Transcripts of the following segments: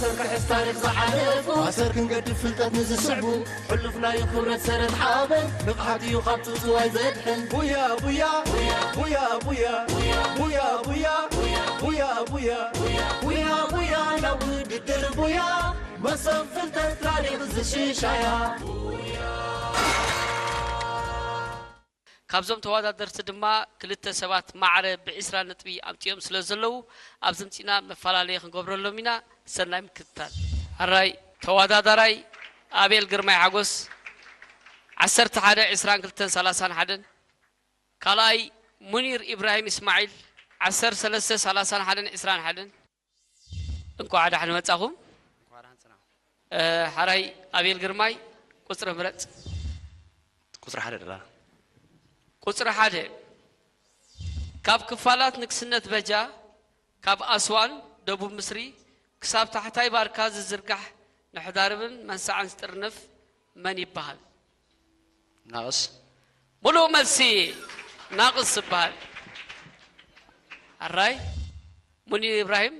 ኣሰር ክሕዝ ታሪኽ ዝሓለፉ ኣሰር ክንገድፍ ፍልጠት ንዝስዕቡ ሕሉፍ ናዩ ክብረት ሰረት ሓበን ንቕሓት እዩ ካብ ጽውጽዋይ ዘድሕን ቡያ ቡያ ቡያ ቡያ ቡያ ቡያ ቡያ ቡያ ቡያ ቡያ ናብ ውድድር ቡያ መሶብ ፍልጠት ታሪኽ ዝሽሻያ ካብዞም ተወዳደርቲ ድማ ክልተ ሰባት ማዕረ ብዒስራ ነጥቢ ኣምጺኦም ስለ ዘለዉ ኣብዚ ምጺና መፈላለየ ክንገብረሎም ኢና። ሰናይ ምክትታል። ሕራይ ተወዳዳራይ ኣቤል ግርማይ ሓጎስ ዓሰርተ ሓደ ዕስራን ክልተን ሰላሳን ሓደን፣ ካልኣይ ሙኒር ኢብራሂም እስማዒል ዓሰርተ ሰለስተ ሰላሳን ሓደን ዕስራን ሓደን። እንኳዕ ደሓን መጻኹም። እ፣ ሓራይ ኣቤል ግርማይ ቁጽሪ ምረጽ። ቁጽሪ ሓደ ደላ ቁጽሪ ሓደ ካብ ክፋላት ንግስነት በጃ ካብ ኣስዋን ደቡብ ምስሪ ክሳብ ታሕታይ ባርካ ዝዝርጋሕ ንሕዳርብን መንሳዕን ዝጥርንፍ መን ይበሃል? ናቕስ ሙሉእ መልሲ ናቕስ ይበሃል። ኣራይ ሙኒር ኢብራሂም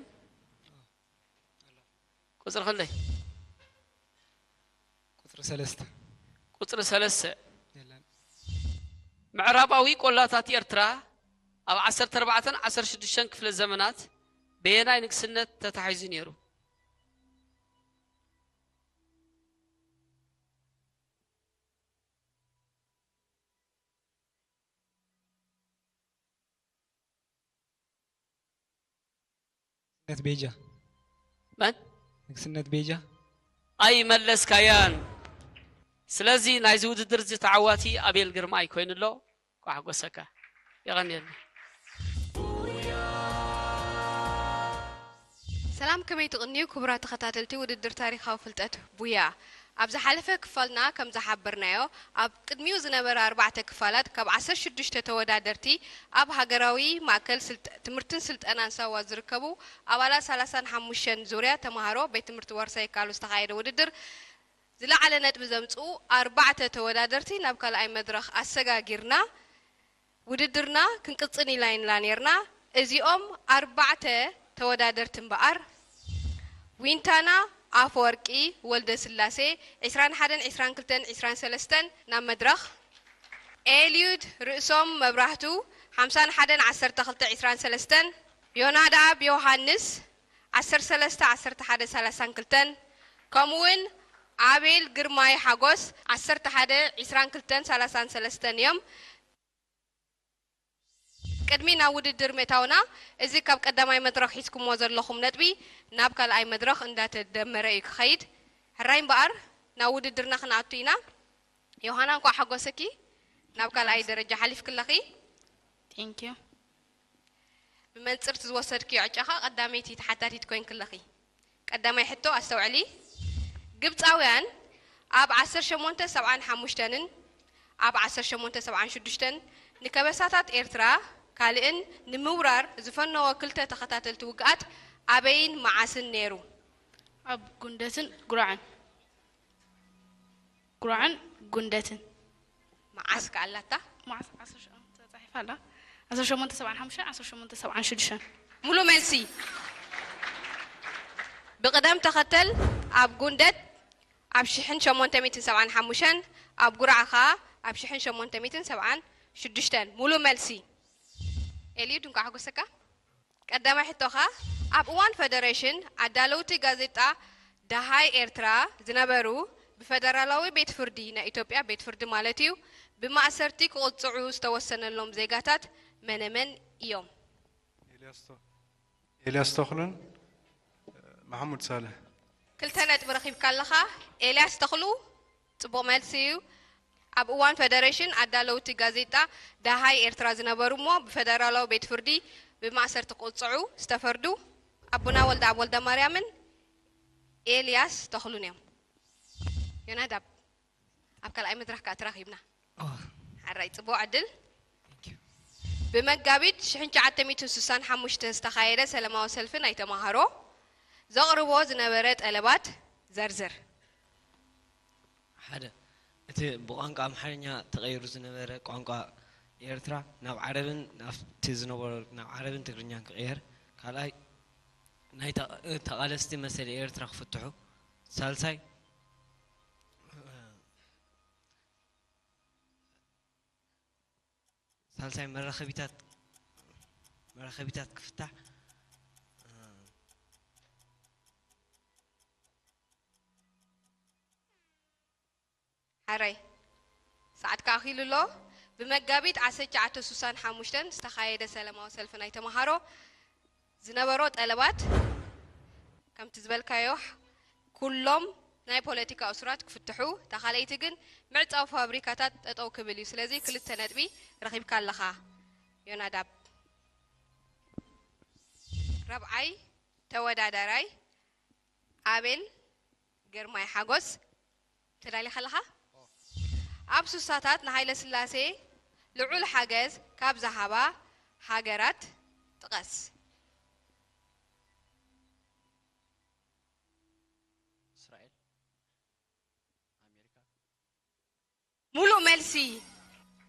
ቁጽሪ ክንደይ? ቁጽሪ ሰለስተ ቁጽሪ ሰለስተ የለን። ምዕራባዊ ቆላታት ኤርትራ ኣብ ዓሰርተ ኣርባዕተን ዓሰርተ ሽዱሽተን ክፍለ ዘመናት በየናይ ንግስነት ተታሒዙ ነይሩ? ንግስነት ቤጃ መን? ንግስነት ቤጃ ኣይመለስካያን። ስለዚ ናይዚ ውድድር እዚ ተዓዋቲ ኣቤል ግርማይ ኮይኑ ኣሎ። ኳሕጎሰካ። የቐንየልና። ሰላም ከመይ ትቕንዩ ክቡራት ተኸታተልቲ ውድድር ታሪኻዊ ፍልጠት ቡያ። ኣብ ዝሓለፈ ክፋልና ከም ዝሓበርናዮ ኣብ ቅድሚኡ ዝነበረ ኣርባዕተ ክፋላት ካብ ዓሰርተ ሽዱሽተ ተወዳደርቲ ኣብ ሃገራዊ ማእከል ስልጠ- ትምህርትን ስልጠናን ሳዋ ዝርከቡ ኣባላት ሰላሳን ሓሙሽተን ዙርያ ተምሃሮ ቤት ትምህርቲ ዋርሳይ ካሉ ዝተኻየደ ውድድር ዝለዓለ ነጥቢ ዘምፅኡ ኣርባዕተ ተወዳደርቲ ናብ ካልኣይ መድረኽ ኣሰጋጊርና ውድድርና ክንቅፅል ኢልና ነርና። እዚኦም ኣርባዕተ ተወዳደርቲ እምበኣር ዊንታና ኣፈወርቂ ወልደስላሴ ዕስራን ሓደን ዕስራን ክልተን ዕስራን ሰለስተን ናብ መድረኽ፣ ኤልዩድ ርእሶም መብራህቱ ሓምሳን ሓደን ዓሰርተ ክልተ ዕስራን ሰለስተን፣ ዮናዳብ ዮሃንስ ዓሰርተ ሰለስተ ዓሰርተ ሓደ ሰላሳን ክልተን፣ ከምኡውን ኣቤል ግርማይ ሓጎስ ዓሰርተ ሓደ ዕስራን ክልተን ሰላሳን ሰለስተን እዮም። ቅድሚ ናብ ውድድር ምእታውና እዚ ካብ ቀዳማይ መድረኽ ሒዝኩሞ ዘለኹም ነጥቢ ናብ ካልኣይ መድረኽ እንዳተደመረ እዩ ክኸይድ። ሕራይ እምበኣር ናብ ውድድርና ክንኣቱ ኢና። ዮሃና እንኳዕ ሓጎሰኪ ናብ ካልኣይ ደረጃ ሓሊፍክለኺ። Thank you። ብመንፅር እቲ ዝወሰድክዮ ዕጫኻ ቀዳመይቲ ተሓታቲት ኮይንክለኺ። ቀዳማይ ሕቶ ኣስተውዕሊ። ግብፃውያን ኣብ ዓሰርተ ሸሞንተ ሰብዓን ሓሙሽተን ን ኣብ ዓሰርተ ሸሞንተ ሰብዓን ሽዱሽተን ንከበሳታት ኤርትራ ካልእን ንምውራር ዝፈነዎ ክልተ ተኸታተልቲ ውግኣት ኣበይን መዓስን ነይሩ? ኣብ ጉንደትን ጉራዕን ጉራዕን ጉንደትን መዓስ ከኣላታ? መዓስ ዓሰርተ ሸሞንተ ተጻሒፋ ኣላ። ዓሰርተ ሸሞንተ ሰብዓን ሓሙሽተን ዓሰርተ ሸሞንተ ሰብዓን ሽዱሽተን። ሙሉ መልሲ። ብቕደም ተኸተል ኣብ ጉንደት ኣብ ሽሕን ሸሞንተ ሚእትን ሰብዓን ሓሙሽተን፣ ኣብ ጉራዕ ኸኣ ኣብ ሽሕን ሸሞንተ ሚእትን ሰብዓን ሽዱሽተን። ሙሉ መልሲ። ኤልዩድ እንኳዕ ሓጎሰካ። ቀዳማይ ሕቶኻ፣ ኣብ እዋን ፈደሬሽን ኣዳለውቲ ጋዜጣ ደሃይ ኤርትራ ዝነበሩ ብፈደራላዊ ቤት ፍርዲ ናይ ኢትዮጵያ ቤት ፍርዲ ማለት እዩ ብማእሰርቲ ክቕጽዑ ዝተወሰነሎም ዜጋታት መነመን እዮም? ኤልያስ ተ- ኤልያስ ተኽሉን መሓሙድ ሳልሕ። ክልተ ነጥቢ ረኺብካ ኣለኻ ኤልያስ ተኽሉ። ጽቡቕ መልሲ እዩ። ኣብ እዋን ፈደሬሽን ኣዳለውቲ ጋዜጣ ደሃይ ኤርትራ ዝነበሩ እሞ ብፈደራላዊ ቤት ፍርዲ ብማእሰርቲ ክቕጽዑ ዝተፈርዱ ኣቦና ወልደኣብ ወልደማርያምን ኤልያስ ተኽሉን እዮም። ዮናዳብ ኣብ ካልኣይ መድረኽ ከኣ ተራኺብና። ሓራይ ጽቡቕ ዕድል። ብመጋቢት ሽሕን ትሽዓተ ሚእትን ስሳን ሓሙሽተን ዝተኻየደ ሰለማዊ ሰልፊ ናይ ተማሃሮ ዘቕርቦ ዝነበረ ጠለባት ዘርዝር። ሓደ፣ እቲ ብቋንቋ ኣምሓርኛ ተቐይሩ ዝነበረ ቋንቋ ኤርትራ ናብ ዓረብን ናብቲ ዝነበሮ ናብ ዓረብን ትግርኛን ክቕየር። ካልኣይ፣ ናይ ተቓ-፣ ተቓለስቲ መሰል ኤርትራ ክፍትሑ፣ ሳልሳይ፣ ሳልሳይ መራኸቢታት፣ መራኸቢታት ክፍታሕ፣ ሓራይ፣ ሰዓትካ ኣኺሉ ኣሎ። ብመጋቢት ዓሰርተ ትሽዓተ ስሳን ሓሙሽተን ዝተኻየደ ሰላማዊ ሰልፊ ናይ ተምሃሮ ዝነበሮ ጠለባት፣ ከምቲ ዝበልካዮ፣ ኩሎም ናይ ፖለቲካ እሱራት ክፍትሑ፣ እታ ካልኣይቲ ግን ምዕጻው ፋብሪካታት ጠጠው ክብል እዩ። ስለዚ ክልተ ነጥቢ ረኺብካ ኣለኻ ዮናዳብ። ራብዓይ ተወዳዳራይ ኣቤል ግርማይ ሓጎስ፣ ተዳሊኻ ኣለኻ? ኣብ ስሳታት ንሃይለ ስላሴ ልዑል ሓገዝ ካብ ዝሃባ ሃገራት ጥቀስ። እስራኤል፣ ኣሜሪካ። ሙሉእ መልሲ።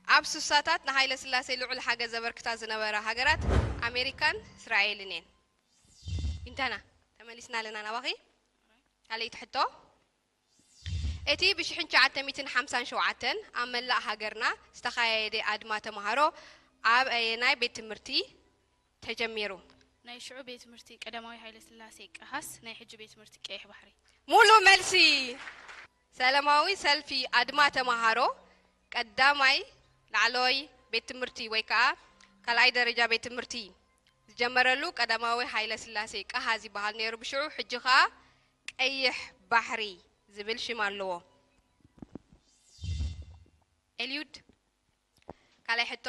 ኣብ ስሳታት ንሃይለ ስላሴ ልዑል ሓገዝ ዘበርክታ ዝነበራ ሃገራት ኣሜሪካን እስራኤልን እየን። ዊንታና፣ ተመሊስና ኣለና ናባኺ። ካልኣይቲ ሕቶ። እቲ ብ ሽሕን ትሽዓተ ሚእትን ሓምሳን ሸውዓተን ኣብ መላእ ሃገርና ዝተኻየደ ኣድማ ተምሃሮ ኣብ ኣየናይ ቤት ትምህርቲ ተጀሚሩ? ናይ ሽዑ ቤት ትምህርቲ ቀዳማዊ ሃይለ ስላሴ ቀሃስ፣ ናይ ሕጂ ቤት ትምህርቲ ቀይሕ ባሕሪ። ሙሉእ መልሲ። ሰላማዊ ሰልፊ ኣድማ ተምሃሮ ቀዳማይ ላዕለዋይ ቤት ትምህርቲ ወይ ከዓ ካልኣይ ደረጃ ቤት ትምህርቲ ዝጀመረሉ ቀዳማዊ ሃይለ ስላሴ ቀሃ ዝበሃል ነይሩ ብሽዑ፣ ሕጂ ከዓ ቀይሕ ባሕሪ ዝብል ሽም ኣለዎ። ኤልዩድ፣ ካልኣይ ሕቶ።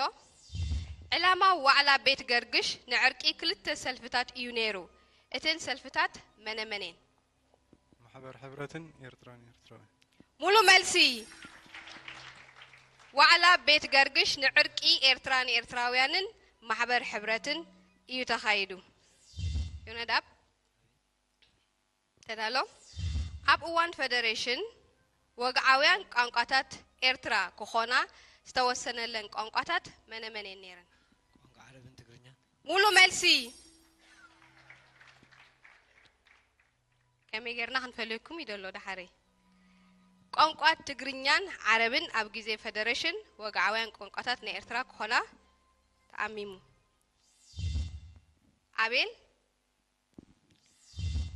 ዕላማ ዋዕላ ቤት ገርግሽ ንዕርቂ ክልተ ሰልፍታት እዩ ነይሩ። እተን ሰልፍታት መነመን እየን? ማሕበር ሕብረትን ኤርትራን ኤርትራውያን። ሙሉ መልሲ። ዋዕላ ቤት ገርግሽ ንዕርቂ ኤርትራን ኤርትራውያንን ማሕበር ሕብረትን እዩ ተኻይዱ። ዮናዳብ ተዳሎ። ኣብ እዋን ፈደሬሽን ወግዓውያን ቋንቋታት ኤርትራ ክኾና ዝተወሰነለን ቋንቋታት መነመን እየን ነይረን? ቋንቋ ዓረብን ትግርኛ። ሙሉ መልሲ። ከመይ ጌርና ክንፈልየኩም እዩ ደሎ ደሓረይ። ቋንቋ ትግርኛን ዓረብን ኣብ ግዜ ፈደረሽን ወግዓውያን ቋንቋታት ናይ ኤርትራ ክኾና ተኣሚሙ። ኣቤል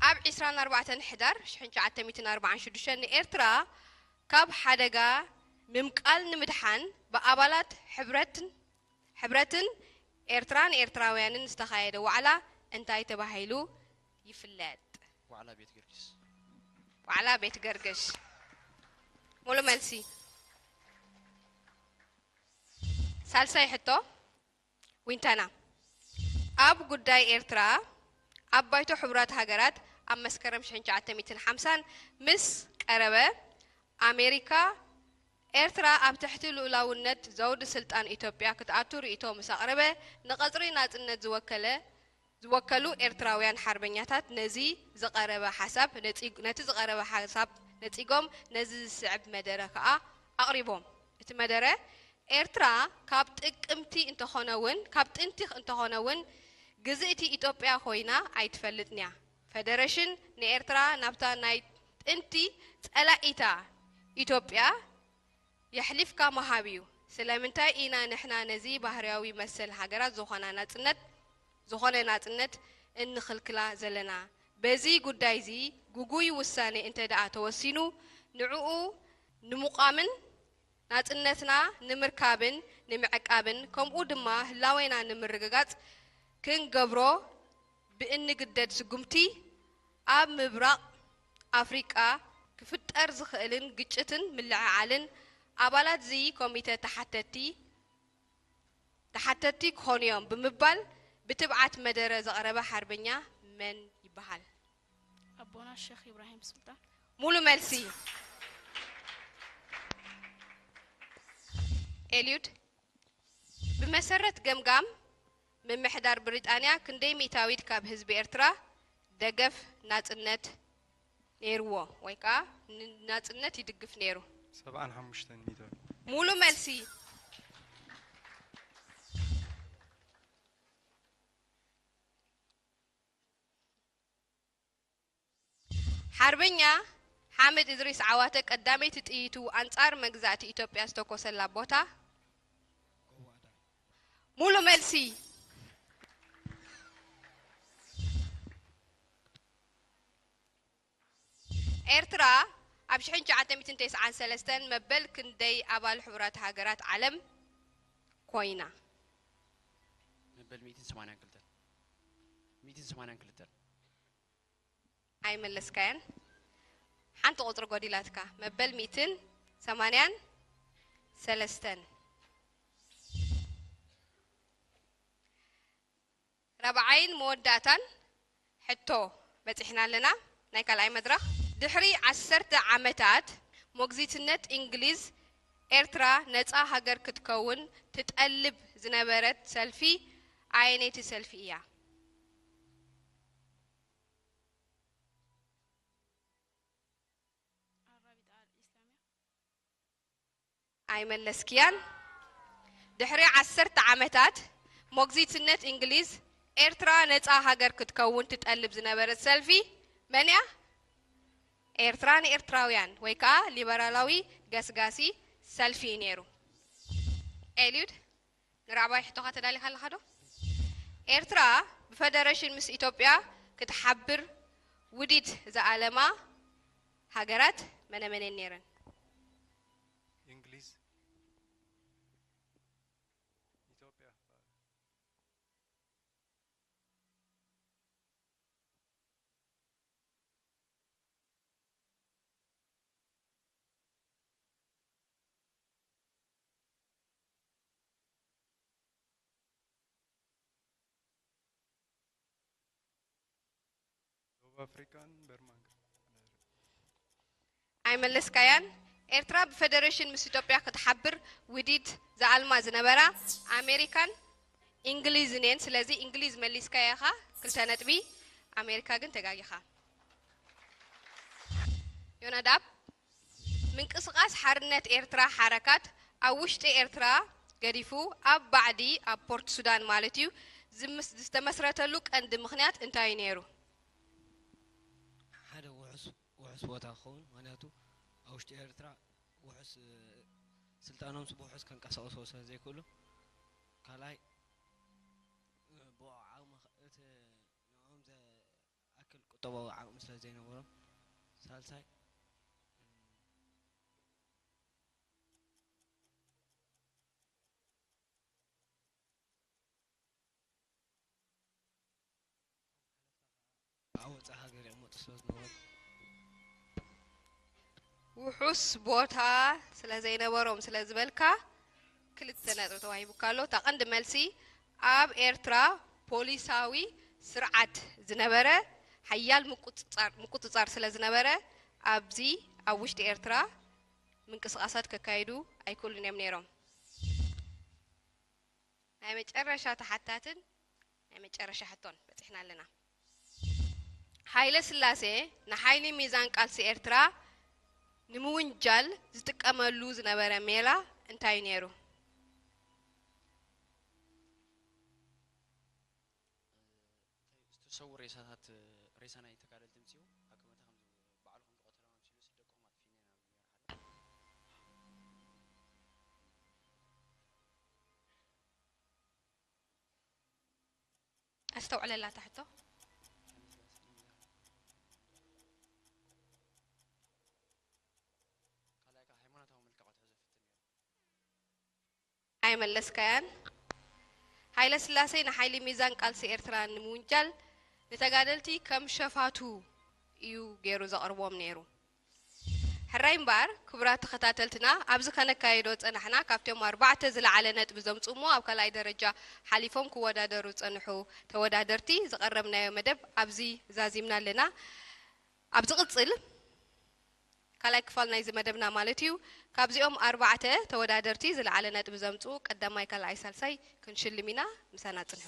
ኣብ ዕስራን ኣርባዕተን ሕዳር ሽሕን ትሽዓተ ሚእትን ኣርባዓን ሽዱሽተን ንኤርትራ ካብ ሓደጋ ምምቃል ንምድሓን ብኣባላት ሕብረትን ሕብረትን ኤርትራን ኤርትራውያንን ዝተኻየደ ዋዕላ እንታይ ተባሂሉ ይፍለጥ? ዋዕላ ቤት ገርጊስ። ዋዕላ ቤት ገርግሽ። ሙሉ መልሲ። ሳልሳይ ሕቶ ዊንታና ኣብ ጉዳይ ኤርትራ ኣብ ባይቶ ሕቡራት ሃገራት ኣብ መስከረም ሽሕን ትሽዓተ ሚእትን ሓምሳን ምስ ቀረበ ኣሜሪካ ኤርትራ ኣብ ትሕቲ ልኡላውነት ዘውዲ ስልጣን ኢትዮጵያ ክትኣቱ ርእይቶ ምስ ኣቕረበ፣ ንቐጽሪ ናጽነት ዝወከለ ዝወከሉ ኤርትራውያን ሓርበኛታት ነዚ ዝቐረበ ሓሳብ ነጺ- ነቲ ዝቐረበ ሓሳብ ነጺጎም ነዚ ዝስዕብ መደረ ከኣ ኣቕሪቦም። እቲ መደረ ኤርትራ ካብ ጥቅምቲ እንተኾነ እውን ካብ ጥንቲ እንተኾነ እውን ግዝእቲ ኢትዮጵያ ኮይና ኣይትፈልጥንያ። ፈደረሽን ንኤርትራ ናብታ ናይ ጥንቲ ጸላኢታ ኢትዮጵያ የሕሊፍካ ምሃብ እዩ። ስለምንታይ ኢና ንሕና ነዚ ባህርያዊ መሰል ሃገራት ዝኾና ናጽነት ዝኾነ ናጽነት እንኽልክላ ዘለና? በዚ ጉዳይ እዚ ግጉይ ውሳኔ እንተ ደኣ ተወሲኑ ንዕኡ ንምቋምን ናጽነትና ንምርካብን ንምዕቃብን ከምኡ ድማ ህላዌና ንምርግጋጽ ክንገብሮ ብእንግደድ ስጉምቲ ኣብ ምብራቕ ኣፍሪቃ ክፍጠር ዝኽእልን ግጭትን ምልዕዓልን ኣባላት እዚ ኮሚተ ተሓተቲ ተሓተቲ ክኾኑ እዮም ብምባል ብትብዓት መደረ ዘቕረበ ሓርበኛ መን ይበሃል? ኣቦና ሸኽ ኢብራሂም ሱልጣን። ሙሉ መልሲ። ኤልዩድ፣ ብመሰረት ገምጋም ምምሕዳር ብሪጣንያ ክንደይ ሚእታዊት ካብ ህዝቢ ኤርትራ ደገፍ ናጽነት ነይርዎ ወይ ከኣ ንናጽነት ይድግፍ ነይሩ? ሰብዓን ሓሙሽተን ሚእታዊት። ሙሉ መልሲ። ሓርበኛ ሓምድ እድሪስ ዓዋተ ቀዳመይቲ ጥይቱ ኣንጻር መግዛእቲ ኢትዮጵያ ዝተኮሰላ ቦታ? ሙሉ መልሲ። ኤርትራ ኣብ ሽሕን ትሽዓተ ሚእትን ተስዓን ሰለስተን መበል ክንደይ ኣባል ሕቡራት ሃገራት ዓለም ኮይና? መበል ሚእትን ሰማንያን ክልተን። ሚእትን ሰማንያን ክልተን። ኣይመለስካያን። ሓንቲ ቁጽሪ ጎዲላትካ። መበል ሚእትን ሰማንያን ሰለስተን። ራብዓይን መወዳእታን ሕቶ በጺሕና ኣለና። ናይ ካልኣይ መድረኽ። ድሕሪ ዓሰርተ ዓመታት ሞግዚትነት እንግሊዝ፣ ኤርትራ ነጻ ሃገር ክትከውን ትጠልብ ዝነበረት ሰልፊ ኣየነይቲ ሰልፊ እያ? الرابطة الإسلامية. ኣይመለስክያን። ድሕሪ ዓሰርተ ዓመታት ሞግዚትነት እንግሊዝ፣ ኤርትራ ነጻ ሃገር ክትከውን ትጠልብ ዝነበረት ሰልፊ መን እያ? ኤርትራ ንኤርትራውያን ወይ ከዓ ሊበራላዊ ገስጋሲ ሰልፊ እዩ ነይሩ። ኤልዩድ፣ ንራባይ ሕቶኻ ተዳሊኻ ኣለኻ ዶ? ኤርትራ ብፈደረሽን ምስ ኢትዮጵያ ክትሓብር ውዲት ዝኣለማ ሃገራት መነመን እየን ነይረን? እንግሊዝ፣ ኢትዮጵያ። ደቡብ ኣፍሪካን በርማን። ኣይመለስካያን። ኤርትራ ብፈደረሽን ምስ ኢትዮጵያ ክትሓብር ውዲት ዝኣልማ ዝነበራ ኣሜሪካን እንግሊዝን እየን። ስለዚ እንግሊዝ መሊስካያ ኢኻ፣ ክልተ ነጥቢ። ኣሜሪካ ግን ተጋጊኻ። ዮናዳብ፣ ምንቅስቓስ ሓርነት ኤርትራ ሓረካት ኣብ ውሽጢ ኤርትራ ገዲፉ ኣብ ባዕዲ ኣብ ፖርት ሱዳን ማለት እዩ ዝምስ- ዝተመስረተሉ ቀንዲ ምኽንያት እንታይ እዩ ነይሩ? ሓደ ውሑስ ውሑስ ቦታ ክኸውን፣ ምኽንያቱ ኣብ ውሽጢ ኤርትራ ውሑስ እ፣ ስልጣኖም ብውሑስ ከንቀሳቕስዎ ስለ ዘይክእሉ፣ ካልኣይ እ፣ ብኡ ዓቕሚ ኸ- እቲ ንዕኦም ዘኣክል ቁጠባዊ ዓቕሚ ስለ ዘይነበሮም፣ ሳልሳይ ኣብ ወጻኢ ሃገር ይቕመጡ ስለ ዝነበሩ። ውሑስ ቦታ ስለ ዘይነበሮም ስለ ዝበልካ ክልተ ነጥቢ ተዋሂቡካ ኣሎ። እታ ቀንዲ መልሲ ኣብ ኤርትራ ፖሊሳዊ ስርዓት ዝነበረ ሓያል ምቁጽጻር ምቁጽጻር ስለ ዝነበረ ኣብዚ ኣብ ውሽጢ ኤርትራ ምንቅስቓሳት ከካይዱ ኣይክእሉን እዮም ነይሮም። ናይ መጨረሻ ተሓታትን ናይ መጨረሻ ሕቶን በፂሕና ኣለና። ሃይለ ስላሴ ንሓይሊ ሚዛን ቃልሲ ኤርትራ ንምውንጃል ዝጥቀመሉ ዝነበረ ሜላ እንታይ እዩ ነይሩ? ዝተሰዉ ሬሳታት ሬሳ ናይ ተጋደልቲ ኣምጺኡ ኣብ ከበታ ከም ባዕሉ ከም ዝቐተሎም ኣምሲሉ ስደቆም ኣጥፊእና ኢና ነይሩ ሓደ። ኣስተውዕለላ እታ ሕቶ። ካልኣይ ከዓ ሃይማኖታዊ መልክዕ ክትሕዞ ይፍትን ነይሩ። ኣይመለስካያን። ሃይለ ስላሴ ንሓይሊ ሚዛን ቃልሲ ኤርትራ ንምውንጃል ንተጋደልቲ ከም ሸፋቱ እዩ ገይሩ ዘቕርቦም ነይሩ። ሕራይ እምበኣር ክቡራት ተኸታተልትና ኣብዚ ከነካይዶ ጸናሕና ካብቶም ኣርባዕተ ዝለዓለ ነጥቢ ዘምጽእሞ ኣብ ካልኣይ ደረጃ ሓሊፎም ክወዳደሩ ዝጸንሑ ተወዳደርቲ ዘቐረብናዮ መደብ ኣብዚ ዛዚምና ኣለና። ኣብ ዝቕጽል ካልኣይ ክፋል ናይዚ መደብና ማለት እዩ ካብዚኦም ኣርባዕተ ተወዳደርቲ ዝለዓለ ነጥቢ ዘምጽኡ ቀዳማይ ካልኣይ ሳልሳይ ክንሽልም ኢና። ምሳና ጽንሑ።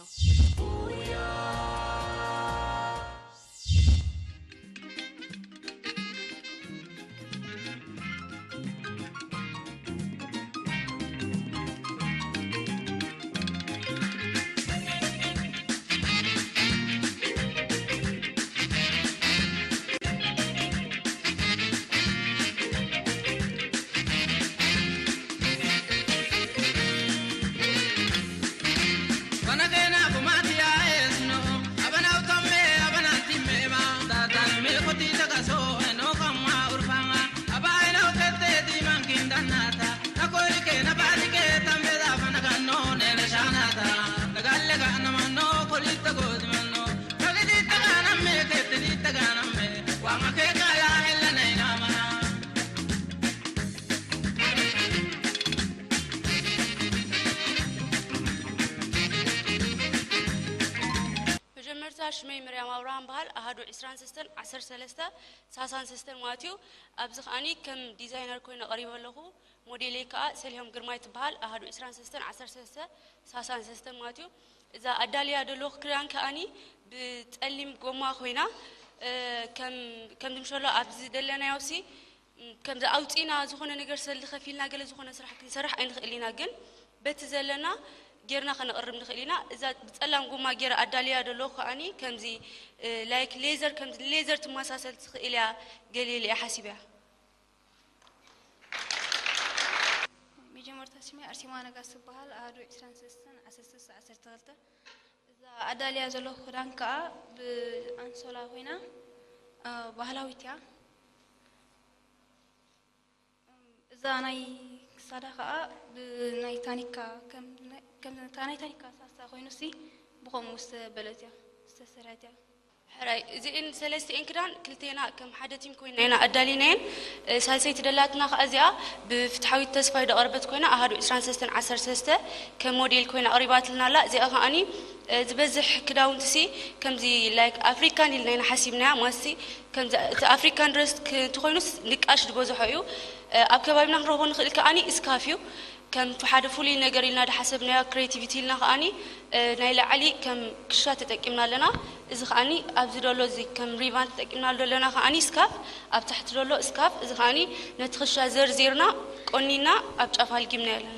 መጀመርታ ሽመይ ምርያም ኣብርሃም በሃል፣ ኣሃዱ ዕስራን ሰለስተን ዓሰርተ ሰለስተ ሳሳን ሰለስተን ማለት እዩ። ኣብዚ ከዓኒ ከም ዲዛይነር ኮይነ ቀሪበ ኣለኹ። ሞዴለይ ከዓ ሰሊሆም ግርማይ ትበሃል፣ ኣሃዱ ዕስራን ሰለስተን ዓሰርተ ሰለስተ ሳሳን ሰለስተን ማለት እዩ። እዛ ኣዳልያ ዘለኹ ክዳን ከዓኒ ብፀሊም ጎማ ኮይና፣ እ፣ ከም፣ ከም ድምሸሎ ኣብዚ ዘለናዮ ሲ፣ ም፣ ከምዚ ኣውፂና ዝኾነ ነገር ሰልዲ ከፊልና ገለ ዝኾነ ስራሕ ክንሰርሕ ኣይንኽእል ኢና፣ ግን በቲ ዘለና ጌርና ከነቕርብ ንኽእል ኢና። እዛ ብፀላም ጎማ ጌረ ኣዳልያ ዘለኹ ከዓኒ ከምዚ፣ እ፣ ላይክ ሌዘር፣ ከምዚ ሌዘር ትመሳሰል ትኽእል እያ ገሊለ እያ ሓሲበያ። መጀመርታ ስመይ ኣርሴማ ነጋስ ትበሃል፣ ኣሃዱ ዕስራን ሰለስተን ዓሰርተ ሰለስተ ዓሰርተ ክልተ። እዛ ኣዳልያ ዘለኹ ክዳን ከኣ ብኣንሶላ ኮይና፣ እ፣ ባህላዊት እያ። እዛ ናይ ክሳዳ ከኣ ብናይ ታኒካ፣ ከም፣ ከም እታ ናይ ታኒካ ሳሳ ኮይኑሲ ብኸምኡ ዝተበለት እያ፣ ዝተሰርሐት እያ። ሕራይ፣ እዚኤን ሰለስቲኤን ክዳን ክልቴና ከም ሓደ ቲም ኮይና ኢና ኣዳሊናየን። እ፣ ሳልሰይቲ ደላትና ከኣ እዚኣ ብፍትሓዊት ተስፋይ ዝቐረበት ኮይና፣ ኣሃዱ ዕስራን ሰለስተን ዓሰርተ ሰለስተ ከም ሞዴል ኮይና ኣቕሪባትልና ኣላ። እዚኣ ከኣኒ፣ እ፣ ዝበዝሕ ክዳውንትሲ ከምዚ ላይክ ኣፍሪካን ኢልና ኢና ሓሲብናያ። ማሲ ከምዚ እቲ ኣፍሪካን ድረስ ክ-፣ እንተኾይኑስ ንቃሽ ዝበዝሖ እዩ። እ፣ ኣብ ከባቢና ክንረኽቦ ንኽእል ከኣኒ እስካፍ እዩ። ከም ሓደ ፍሉይ ነገር ኢልና ዝሓሰብናዮ ክሬቲቪቲ ኢልና ከኣኒ፣ እ፣ ናይ ላዕሊ ከም ክሻ ተጠቂምና ኣለና። እዚ ከኣኒ ኣብዚ ዘሎ እዚ ከም ሪቫን ተጠቂምናሉ ዘለና ከኣኒ ስካፍ፣ ኣብ ታሕቲ ዘሎ ስካፍ፣ እዚ ከኣኒ ነቲ ክሻ ዘርዚርና ቆኒና ኣብ ጫፍ ኣልጊምናዮ ኣለና።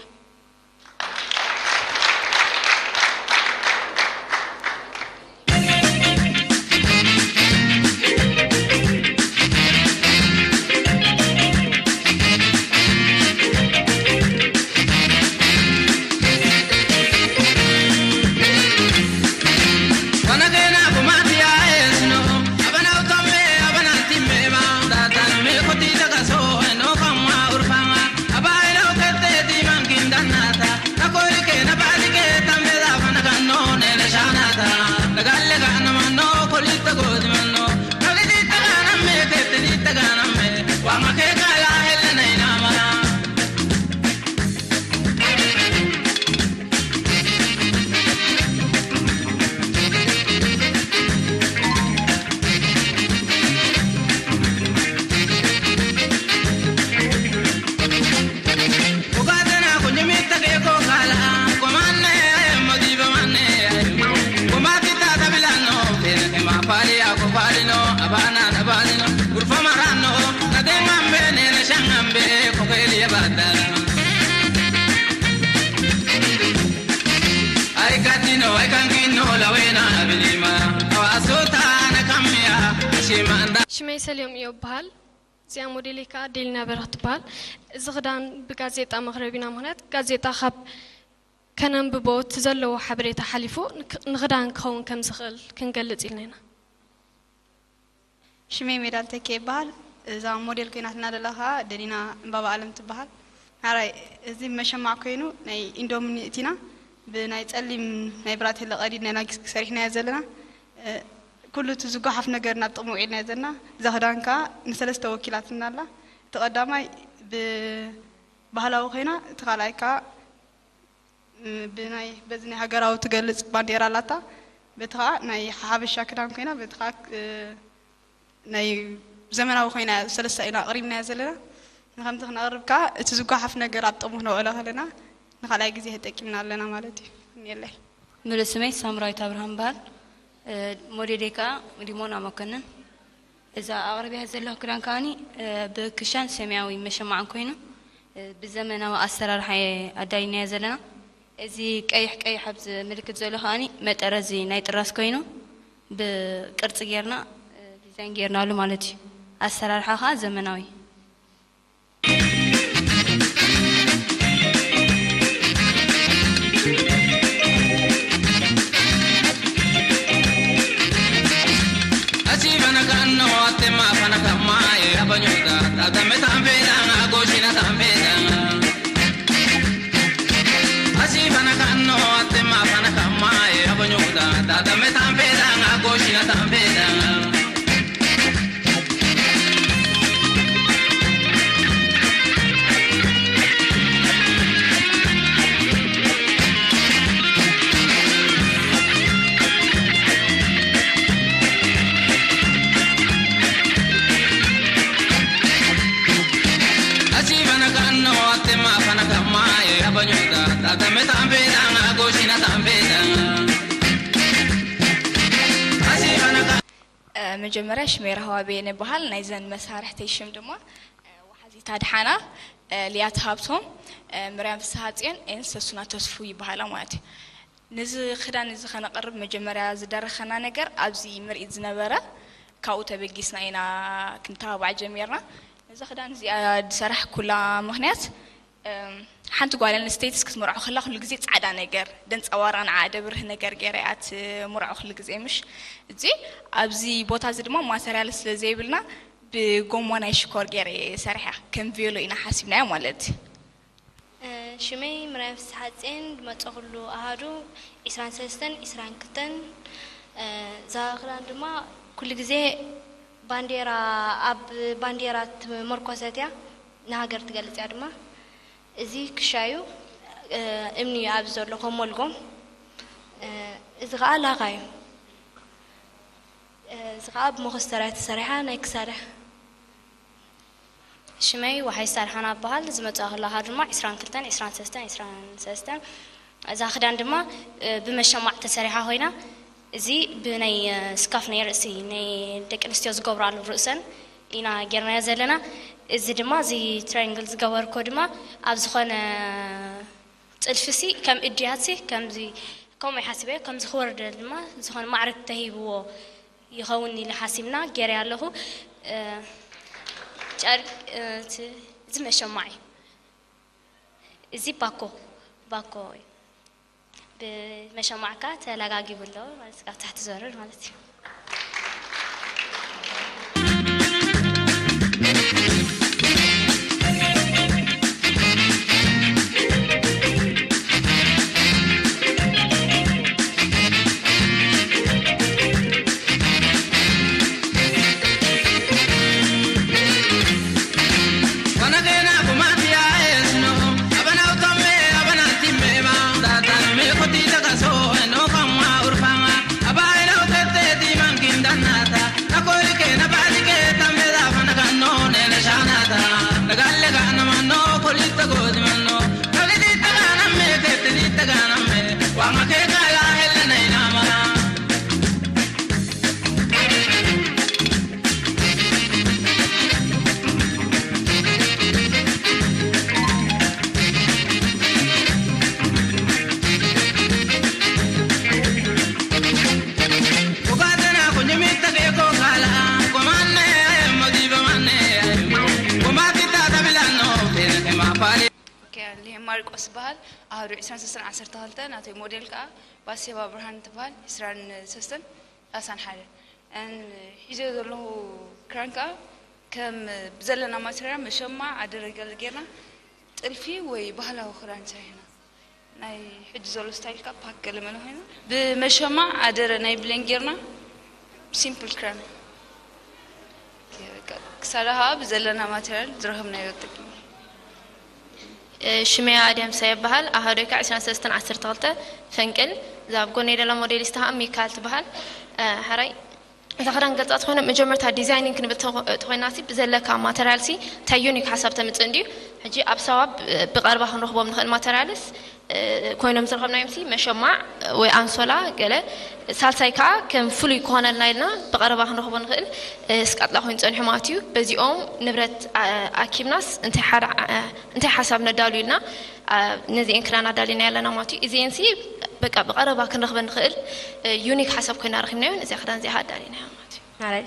ሽመይ ሰልዮም እዮ በሃል። እዚኣ ሞዴለይ ከኣ ዴሊና በረኽ ትበሃል። እዚ ክዳን ብጋዜጣ መቕረቢና፣ ምኽንያት ጋዜጣ ካብ ከነንብቦ እቲ ዘለዎ ሓበሬታ ሓሊፉ ንክ-፣ ንኽዳን ክኸውን ከም ዝኽእል ክንገልጽ ኢልና ኢና። ሽመይ ሜዳል ተኬ ይበሃል። እዛ ሞዴል ኮይናትና ዘላ ከኣ ደሊና ዕምባባ ኣለም ትበሃል። ሓራይ፣ እዚ መሸማዕ ኮይኑ ናይ ኢንዶሚኒ እቲና ብናይ ጸሊም ናይ ብራቴለ ቀዲድና ኢና ሰሪሕናዮ ዘለና። እ፣ ኩሉ እቲ ዝጓሓፍ ነገር ናብ ጥቕሚ ውዒልናዮ ዘለና። እዛ ክዳን ከኣ ንሰለስተ ወኪላትና ኣላ። እቲ ቀዳማይ ብባህላዊ ኮይና፣ እቲ ካልኣይ ከኣ፣ እ፣ ብናይ፣ በዚ ናይ ሃገራዊ ትገልጽ ባንዴራ ኣላታ። በቲ ከኣ ናይ ሓበሻ ክዳን ኮይና፣ በቲ ከኣ፣ እ፣ ናይ ዘመናዊ ኮይና ሰለስተ ኢና ኣቕሪብናያ ዘለና። ንከምቲ ክነቕርብ ከኣ እቲ ዝጓሓፍ ነገር ኣብ ጥቕሚ ክነውዕሎ ከለና ንኻልኣይ ግዜ ተጠቂምና ኣለና ማለት እዩ። እኒኤለይ። ምሉእ ስመይ ሳምራዊት ኣብርሃም በሃል። እ፣ ሞዴለይ ከኣ ዲሞና መኮንን። እዛ ኣቕርብያ ዘለኹ ክዳን ከኣኒ፣ እ፣ ብክሻን ሰማያዊ መሸማዕን ኮይኑ፣ እ፣ ብዘመናዊ ኣሰራርሓ ኣዳሊናዮ ዘለና። እዚ ቀይሕ ቀይሕ ኣብዚ ምልክት ዘሎ ከኣኒ መጠረዚ ናይ ጥራስ ኮይኑ፣ ብቅርጺ ጌርና፣ እ፣ ዲዛይን ጌርናሉ ማለት እዩ። ኣሰራርሓ ከኣ ዘመናዊ። መጀመርያ ሽሜራ ህዋቤ ንበሃል ናይዘን መሳርሕተይ ሽም ድማ ወሓዚት ኣድሓና፣ ሊያት ሃብቶም፣ ምርያም ፍስሃጽዮን ኤን ሰሱና ተስፉ ይበሃላ ማለት እዩ። ነዚ ክዳን እዚ ከነቕርብ መጀመርያ ዝደረኸና ነገር ኣብዚ ምርኢት ዝነበረ ካብኡ ተበጊስና ኢና ክንተባባዕ ጀሚርና። ነዚ ክዳን እዚኣ ዝሰራሕኩላ ምኽንያት ሓንቲ ጓል ኣንስተይቲ ክትምርዖ ከላ ኩሉ ግዜ ፃዕዳ ነገር ደንፀባራ ንዓ ደብርህ ነገር ገይረ እያ ትምርዖ ኩሉ ግዜ ምሽ እዚ ኣብዚ ቦታ እዚ ድማ ማተርያል ስለ ዘይብልና ብጎማ ናይ ሽኮር ገይረ እየ ሰሪሐ ከም ቬሎ ኢና ሓሲብናዮ ማለት እዩ። ሽመይ ምርያም ፍስሓ ጽዮን ዝመጸኹሉ ኣሃዱ ዕስራን ሰለስተን ዕስራን ክልተን። እዛ ክዳን ድማ ኩሉ ግዜ ባንዴራ ኣብ ባንዴራ ትመርኮሰት እያ፣ ንሃገር ትገልጽ እያ ድማ። እዚ ክሻዩ እምኒ እዩ ኣብዚ ዘሎ ከም ሞልጎም። እዚ ከዓ ላኻ እዩ። እዚ ከዓ ብመኾስተር እያ ተሰሪሓ ናይ ክሳዳ። ሽመይ ወሓይ ሳርሓና በሃል ዝመፅኣ ከለካ ድማ ዕስራን ክልተን ዕስራን ሰለስተን ዕስራን ሰለስተን እዛ ክዳን ድማ ብመሸማዕ ተሰሪሓ ኮይና እዚ ብናይ ስካፍ ናይ ርእሲ ናይ ደቂ ኣንስትዮ ዝገብራሉ ርእሰን ኢና ጌርናዮ ዘለና። እዚ ድማ እዚ ትራይንግል ዝገበርኮ ድማ ኣብ ዝኾነ ጥልፊ ሲ ከም እድያት ሲ ከምዚ ከምኡ ሓሲበ ከምዚ ክወርደ ድማ ዝኾነ ማዕረግ ተሂብዎ ይኸውን ኢለ ሓሲብና ገይረ ኣለኹ። ጨርቂ እዚ መሸማዕ እዩ። እዚ ባኮ ባኮ እዩ። ብመሸማዕካ ተለጋጊቡ ኣሎ ማለት ካብ ታሕቲ ዝወርድ ማለት እዩ። ኦኬ፣ ሊሄ ማርቆስ ይበሃል። ኣህዱ ዕስራን ሰለስተን ዓሰርተ ክልተ፣ ናተይ ሞዴል ከዓ ባሴባ ብርሃን ትበሃል። ዕስራን ሰለስተን ሰላሳን ሓደ። እን ሒዘ ዘለኹ ክራን ከዓ ከም ብዘለና ማቴሪያል መሸማዕ ኣደረ ገለ ጌርና ጥልፊ ወይ ባህላዊ ክዳን ሰሪሕና። ናይ ሕጂ ዘሎ ስታይል ከዓ ፓክ ገለ መለ ኮይና ብመሸማዕ ኣደረ ናይ ብሌን ጌርና ሲምፕል ክራን። ክሳዳ ከዓ ብዘለና ማቴሪያል ዝረኸብናዮ ጥቅሚ። ሽመያ ኣድያምሳ ይበሃል። ኣሃዶይ ከዓ ዕስራን ሰለስተን ዓሰርተ ክልተ ፈንቅል። እዛ ኣብ ጎነይ ደላ ሞዴሊስት ከዓ ሚካል ትበሃል። ሕራይ እዛ ክዳን ገልፃ ተኮይና መጀመርታ ዲዛይኒንግ ክንብል ተኮይና ሲ ብዘለካ ማተሪያል ሲ እንታይ ዩኒክ ሓሳብ ተምፅእ እንድዩ። ሕጂ ኣብ ሰባ ብቀረባ ክንረክቦም ንክእል ማተሪያልስ ኮይኖም ዝረከብናዮም ሲ መሸማዕ ወይ ኣንሶላ ገለ ሳልሳይ ከዓ ከም ፍሉይ ክኾነልና ኢልና ብቀረባ ክንረክቦ ንክእል ስቃጥላ ኮይኑ ፀኒሑ ማለት እዩ። በዚኦም ንብረት ኣኪብናስ እንታይ ሓሳብ ነዳሉ ኢልና ነዚአን ክዳን ኣዳሊና ያለና ማለት እዩ። እዚአን ሲ በቃ ብቀረባ ክንረክበ ንክእል ዩኒክ ሓሳብ ኮይና ረኪብናዮ። እዚኣ ክዳን እዚኣ ኣዳሊናዮ ማለት እዩ።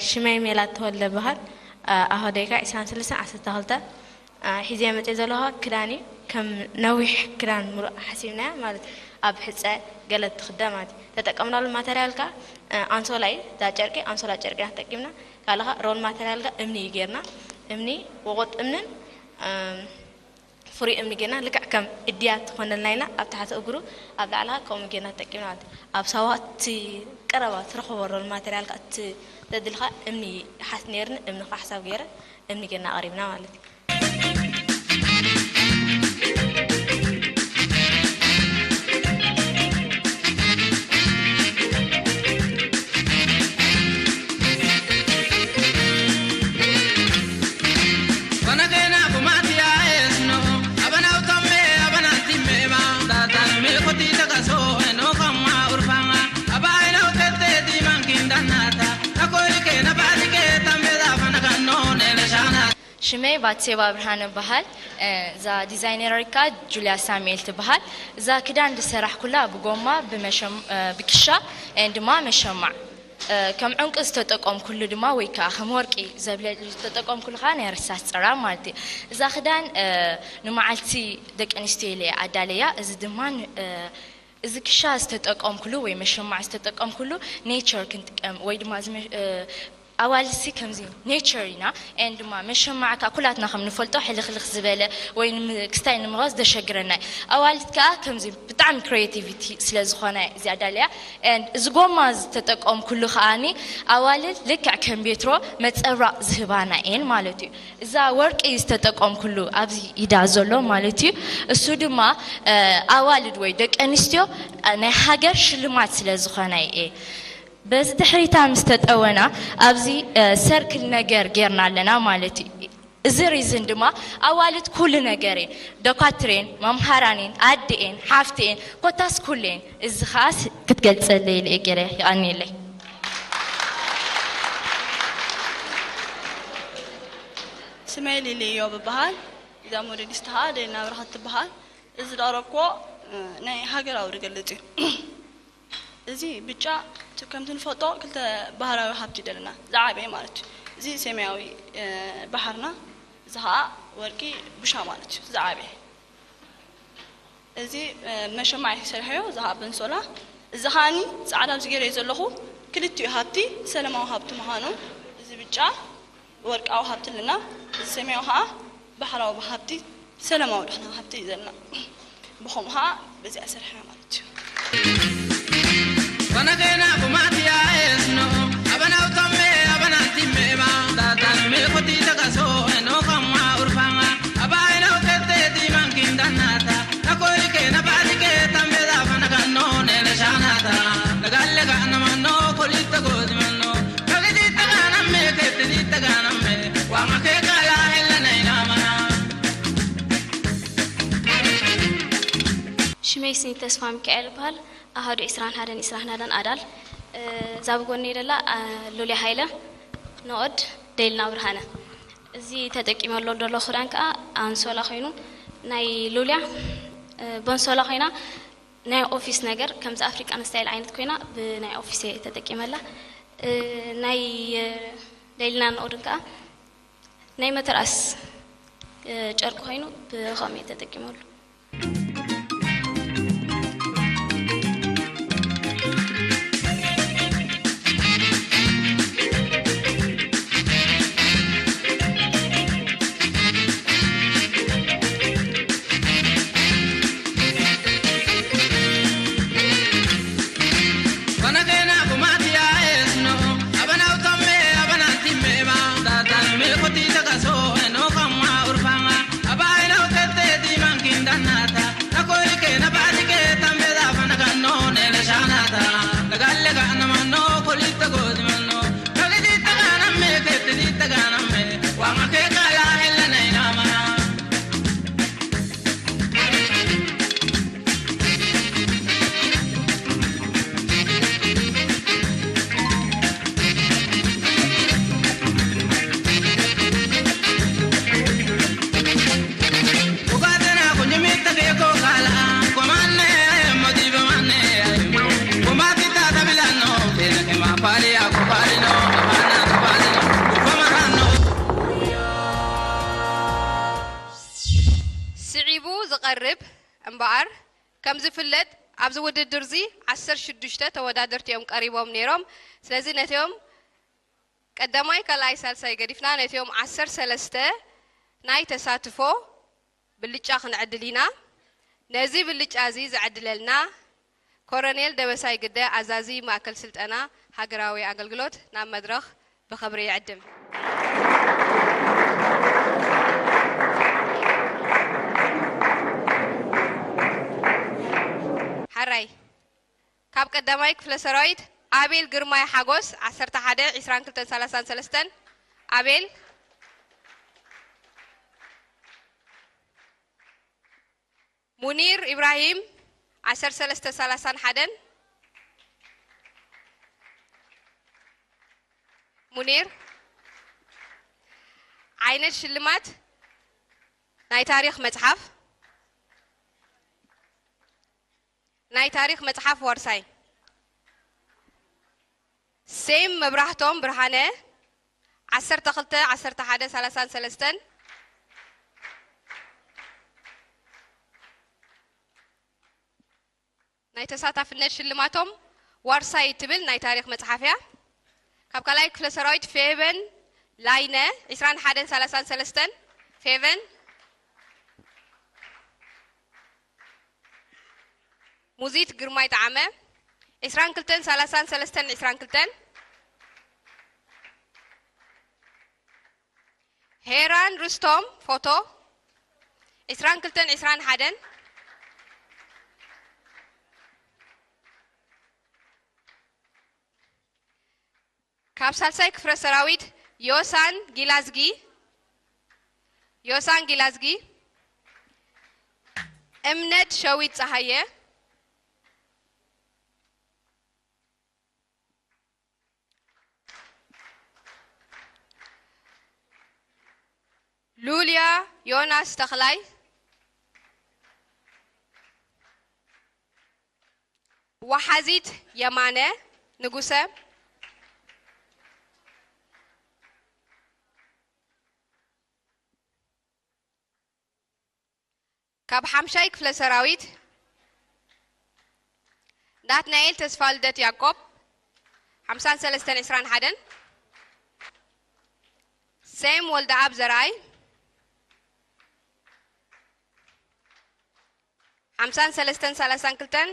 ሽመይ ሜላት ተወልደ በሃል። ኣሆደይካ ዕስራን ሰለስተን ዓሰርተ ክልተ ሒዘ መፅእ ዘለኹ ክዳን እዩ። ከም ነዊሕ ክዳን ምሉእ ሓሲብናያ ማለት ኣብ ሕፀ ገለ ትኽደ ማለት እዩ። ተጠቀምናሉ ማተርያል ከዓ ኣንሶላ እዩ። እዛ ጨርቂ ኣንሶላ ጨርቂ ኢና ተጠቂምና። ካልኻ ሮል ማተርያል ከዓ እምኒ እዩ ጌርና። እምኒ ወቆጥ እምንን ፍሩይ እምኒ ጌርና። ልክዕ ከም እድያት ትኾነልና ኢልና ኣብ ታሕቲ እግሩ ኣብ ላዕሊ ከዓ ከምኡ ጌርና ተጠቂምና ማለት እዩ። ኣብ ሳዋ እቲ ቀረባ ትረኽቦ ሮል ማተርያል ከዓ እቲ ዘድልኻ እምኒ ሓስ ነይርኒ እምኒ ከዓ ሓሳብ ገይረ እምኒ ጌርና ኣቕሪብና ማለት እዩ። ሽመይ ባትሴባ ብርሃነ በሃል። እዛ ዲዛይነር ሪካ ጁልያ ሳሙኤል ትበሃል። እዛ ክዳን ዝሰራሕኩላ ብጎማ፣ ብመሸም- ብክሻ፣ ን ድማ መሸማዕ፣ ከም ዕንቂ ዝተጠቀምኩሉ ድማ፣ ወይ ከዓ ከም ወርቂ ዘብለጭ ዝተጠቀምኩሉ ከዓ ናይ ርሳስ ጸራ ማለት እዩ። እዛ ክዳን ንመዓልቲ ደቂ ኣንስትዮ ኢለ ኣዳለያ። እዚ ድማ እዚ ክሻ ዝተጠቀምኩሉ ወይ መሸማዕ ዝተጠቀምኩሉ ኔቸር ክንጥቀም ወይ ድማ ኣዋልሲ ከምዚ ኔቸር ኢና። ን ድማ መሸማዕ ከዓ ኩላትና ከም ንፈልጦ ሕልኽልኽ ዝበለ ወይ ክስታይ ንምቕራፅ ዘሸግረና እዩ። ኣዋልድ ከዓ ከምዚ ብጣዕሚ ክሬቲቪቲ ስለ ዝኾነ እዚኣ ዳልያ። ን እዚ ጎማ ዝተጠቀምኩሉ ከዓኒ ኣዋልድ ልክዕ ከም ቤትሮ መፀብራቕ ዝህባና እየን ማለት እዩ። እዛ ወርቂ ዝተጠቀምኩሉ ኣብዚ ኢዳ ዘሎ ማለት እዩ። እሱ ድማ ኣዋልድ ወይ ደቂ ኣንስትዮ ናይ ሃገር ሽልማት ስለ ዝኾነ እየ። በዚ ድሕሪታ ምስ ተጠወና ኣብዚ ሰርክል ነገር ጌርና ኣለና ማለት እዩ። እዚ ሪዝን ድማ ኣዋልድ ኩሉ ነገር እየን፣ ደኳትር እየን፣ መምሃራን እየን፣ ኣደ እየን፣ ሓፍቲ እየን፣ ኮታስ ኩሉ እየን። እዚ ኸዓስ ክትገልጸለይ ኢለ እየ ገይረ። የቐንየለይ። ስመይ ሊሊ እዮብ እበሃል። እዛ ሞዴሊስት ኸዓ ደይና ብርሃት ትበሃል። እዚ ዝቐረብክዎ ናይ ሃገራዊ ዝገልጽ እዩ። እዚ ብጫ ከምቲ ንፈልጦ ክልተ ባህላዊ ሃብቲ ደለና ዝዓበየ ማለት እዩ። እዚ ሰማያዊ ባሕርና፣ እዚ ከዓ ወርቂ ብሻ ማለት እዩ ዝዓበየ። እዚ መሸማዕ ሰሪሐዮ፣ እዚ ከዓ በንሶላ፣ እዚ ከዓኒ ፃዕዳ ኣብዚ ገይረዮ ዘለኹ ክልቲኡ ሃብቲ ሰለማዊ ሃብቲ ምዃኑ፣ እዚ ብጫ ወርቃዊ ሃብቲ ኣለና፣ እዚ ሰማያዊ ከዓ ባሕራዊ ሃብቲ ሰለማዊ ድሕና ሃብቲ እዩ ዘለና። ብኸምኡ ከዓ በዚኣ ሰሪሐ ማለት እዩ። Wanagena kumati ya esno, abana utome, abana timema, tata me koti takaso, eno kama urfanga, abaino kete di mangindanata, nakoike nabalike tambeda fanaganno nele shanata, lagalega namano kolita godimano, kagidi tagana me kete di tagana me, wamake kala hella nainamana. ሽመይ ስኒት ተስፋ ሚካኤል ይበሃል። ኣሃዱ ዒስራን ሓደን ዒስራን ሓደን ኣዳል። እዛ ብጎነይ ደላ ሉልያ ሃይለ፣ ንኦድ ደይልና ብርሃነ። እዚ ተጠቂመሎ ደሎ ክዳን ከዓ ኣንሶላ ኮይኑ ናይ ሉልያ በንሶላ ኮይና ናይ ኦፊስ ነገር ከምዚ ኣፍሪቃን ስታይል ዓይነት ኮይና ብናይ ኦፊስ እየ ተጠቂመላ። ናይ ደይልና ንኦድን ከዓ ናይ መተርኣስ ጨርቂ ኮይኑ ብኸምኡ እየ ተጠቂመሉ። ስዒቡ ዝቐርብ እምበኣር፣ ከም ዝፍለጥ ኣብዚ ውድድርዚ ዓሰርተ ሽዱሽተ ተወዳደርቲ እዮም ቀሪቦም ነይሮም። ስለዚ ነቲኦም ቀዳማይ፣ ካልኣይ፣ ሳልሳይ ገዲፍና ነቲኦም ዓሰርተ ሰለስተ ናይ ተሳትፎ ብልጫ ክንዕድል ኢና። ነዚ ብልጫ እዚ ዝዕድለልና ኮረኔል ደበሳይ ግደ፣ ኣዛዚ ማእከል ስልጠና ሃገራዊ ኣገልግሎት፣ ናብ መድረኽ ብኽብሪ ይዕድም። ሓራይ፣ ካብ ቀዳማይ ክፍለ ሰራዊት ኣቤል ግርማይ ሓጎስ፣ ዓሰርተ ሓደ፣ ዒስራን ክልተን፣ ሰላሳን ሰለስተን። ኣቤል። ሙኒር ኢብራሂም፣ ዓሰርተ ሰለስተ፣ ሰላሳን ሓደን። ሙኒር። ዓይነት ሽልማት ናይ ታሪኽ መጽሓፍ፣ ናይ ታሪኽ መጽሓፍ ዋርሳይ ሴም መብራህቶም ብርሃነ፣ ዓሰርተ ክልተ፣ ዓሰርተ ሓደ፣ ሰላሳን ሰለስተን። ናይ ተሳታፍነት ሽልማቶም ዋርሳይ እትብል ናይ ታሪኽ መጽሓፍ እያ። ካብ ካልኣይ ክፍለ ሰራዊት ፌቨን ላይነ፣ ዕስራን ሓደን፣ ሰላሳን ሰለስተን። ፌቨን። ሙዚት ግርማይ ጠዓመ፣ ዕስራን ክልተን፣ ሰላሳን ሰለስተን፣ ዕስራን ክልተን። ሄራን ርስቶም፣ ፎቶ፣ ዕስራን ክልተን፣ ዕስራን ሓደን። ካብ ሳልሳይ ክፍለ ሰራዊት ዮሳን ጊላዝጊ፣ ዮሳን ጊላዝጊ፣ እምነት ሸዊት ጸሃየ፣ ሉልያ ዮናስ ተኽላይ፣ ወሓዚት የማነ ንጉሰ፣ ካብ ሓምሻይ ክፍለ ሰራዊት ናትናኤል ተስፋልደት ያዕቆብ፣ ሓምሳን ሰለስተን፣ ዕስራን ሓደን። ሴም ወልደኣብ ዘርኣይ፣ ሓምሳን ሰለስተን፣ ሰላሳን ክልተን።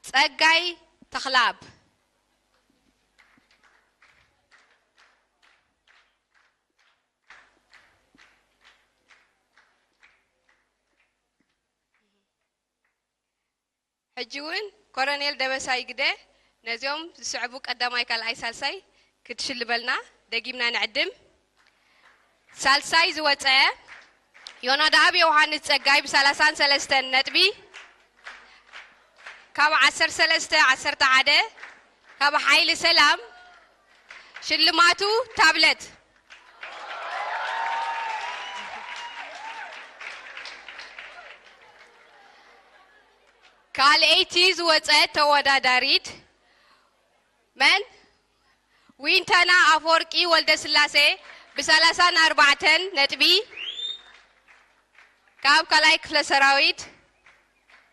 ጸጋይ ተኽለኣብ። ሕጂ እውን ኮሎኔል ደበሳይ ግደ ነዚኦም ዝስዕቡ ቀዳማይ፣ ካልኣይ፣ ሳልሳይ ክትሽልመልና ደጊምና ንዕድም። ሳልሳይ ዝወፀ ዮናዳብ ዮሃንስ ፀጋይ ብሰላሳን ሰለስተን ነጥቢ ካብ ዓሰርተ ሰለስተ ዓሰርተ ሓደ ካብ ሓይሊ ሰላም ሽልማቱ ታብለት። ካልኣይቲ ዝወፀት ተወዳዳሪት መን? ዊንታና ኣፈወርቂ ወልደስላሴ ብሰላሳን ኣርባዕተን ነጥቢ ካብ ካልኣይ ክፍለ ሰራዊት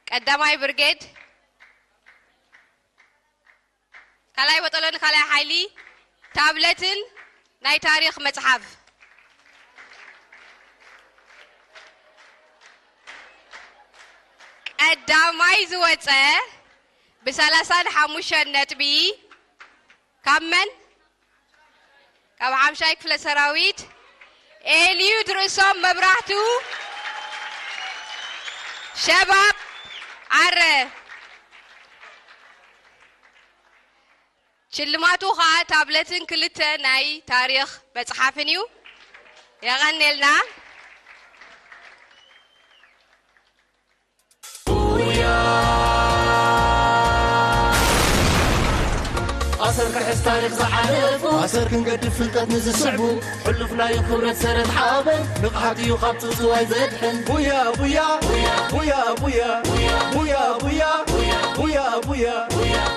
ቀዳማይ ብርጌድ ካልኣይ ወጠሎን ካልኣይ ሓይሊ ታብለትን ናይ ታሪኽ መጽሓፍ። ቀዳማይ ዝወጸ ብሰላሳን ሓሙሽተን ነጥቢ ካብ መን? ካብ ሓምሻይ ክፍለ ሰራዊት ኤልዩ ድርእሶም መብራህቱ ሸባብ ዓረ። ሽልማቱ ኸኣ ታብለትን ክልተ ናይ ታሪኽ መጽሓፍን እዩ። የቐንየልና። ኣሰር ክሕዝ ታሪኽ ዝዓረፉ ኣሰር ክንገድፍ ፍልጠት ንዝስዕቡ ሕሉፍ ናዩ ክብረት ሰረት ሓበን ንቕሓት እዩ ካብ ጽውጽዋይ ዘድሕን ቡያ ቡያ ቡያ ቡያ ቡያ ቡያ ቡያ ቡያ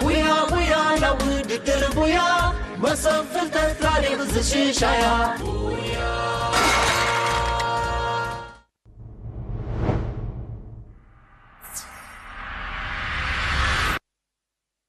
ቡያ ቡያ ናብ ውድድር ቡያ መሰብ ፍልጠት ታሪኽ ዝሽሻያ ቡያ